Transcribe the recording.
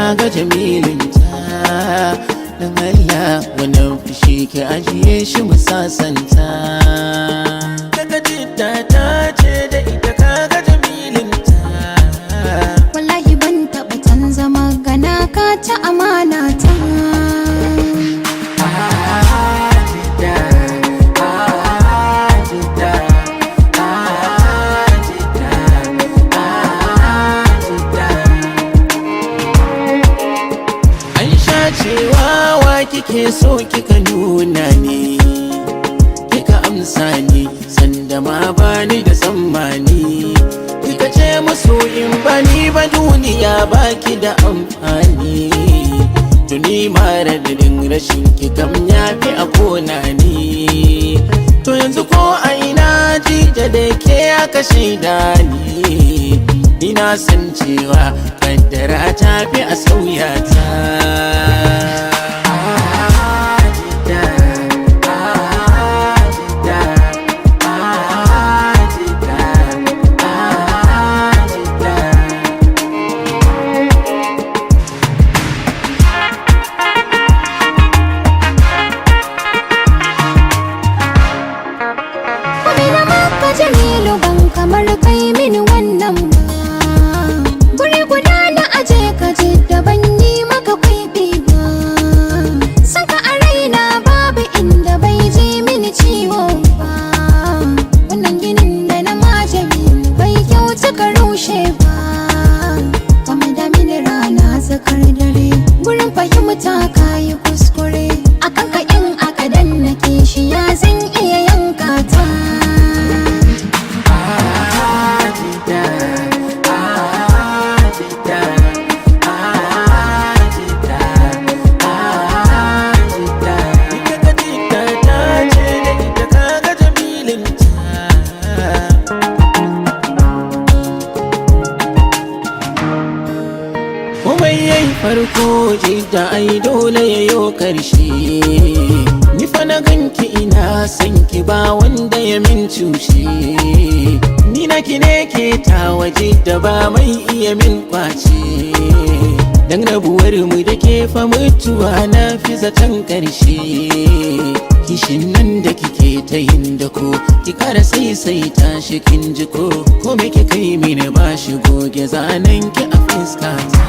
kaga jamilinta. Dan Allah wannan fushi ki ajiye shi mu sasanta. Daga Jidda ta ce da ita kaga jamilinta. Wallahi ban taɓa canza magana, ka ci amana ta. Ah, Jidda, ah, Jidda, ah, Jidda, ah, Jidda. An sha cewa wa kike so kika nuna ni, kika amsa ni sanda ma bani da tsammani. Kika ce musu in bani ba duniya baki da amfani. Tuni ma radadin rashin ki kam yafi a kona ni. To yanzu ko a ina Jidda da ke aka shaida ni, ina san cewa kaddara ta fi a sauya ta. Ah, Jidda, ah, Jidda, ah, Jidda, ah, Jidda. Kome na maka Jamilu, ban kamar kai mini wannan ba. Guri guda na aje ka, da ban yi maka kwiɓi ba. Saka a raina babu inda bai ji mini ciwo ba. Wannan ginin da na ma Jamilu bai kyautu ka rushe ba. Kame da mini rana tsakar dare, gurin fahimta ka yi kuskure. Akan ka in aka danna kishiya, zan iya yanka ta. Ah, Jidda, ah, Jidda, ah, Jidda, ah, Jidda. Ita ka Jidda ta ce da ita kaga jamilinta. Komai yayi farko, Jidda, ai dole yayo karshe. Ni fa na ganki ina san ki, ba wanda ya min cushe. Ni na ki ne ke ta waje da ba mai iya min kwace. Dan rabuwar mu da ke fa mutuwa na fi zaton karshe. Kishin nan da kike ta yin da ko ki kara sai sai tashi, kin ji ko? Ko me ki kai mini ba shi goge zanen ki a fuskata.